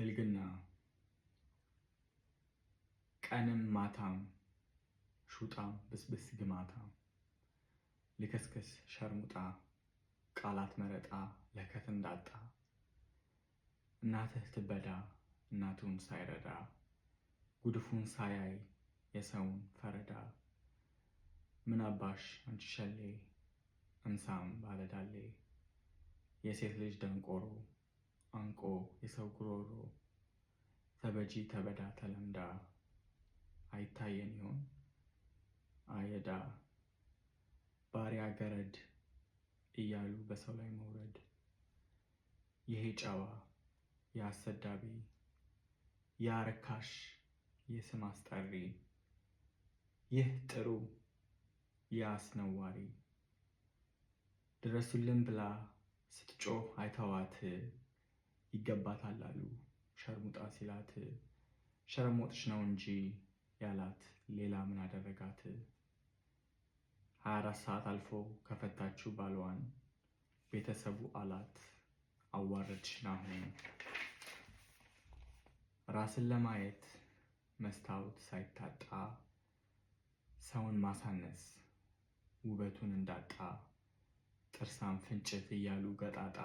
ብልግና ቀንም ማታም ሹጣም ብስብስ ግማታም ልክስክስ ሸርሙጣ ቃላት መረጣ ለከት እንዳጣ እናትህ ትበዳ እናቱን ሳይረዳ ጉድፉን ሳያይ የሰውን ፈረዳ ምን አባሽ አንቺ ሸሌ እምሳም ባለዳሌ የሴት ልጅ ደንቆሮ አንቆ የሰው ጉሮሮ ተበጂ ተበዳ ተለምዳ አይታየን ይሆን አየዳ ባሪያ ገረድ እያሉ በሰው ላይ መውረድ ይሄ ጨዋ የአሰዳቢ ያ ርካሽ የስም አስጠሪ ይህ ጥሩ የአስነዋሪ ድረሱልን ብላ ስትጮህ አይተዋት ይገባታል አሉ ሸርሙጣ ሲላት ሸርሞጥሽ ነው እንጂ ያላት ሌላ ምን አደረጋት? 24 ሰዓት አልፎ ከፈታችው ባሏን ቤተሰቡ አላት አዋረድሽን አሁን። ራስን ለማየት መስታወት ሳይታጣ ሰውን ማሳነስ ውበቱን እንዳጣ ጥርሳም ፍንጭት እያሉ ገጣጣ።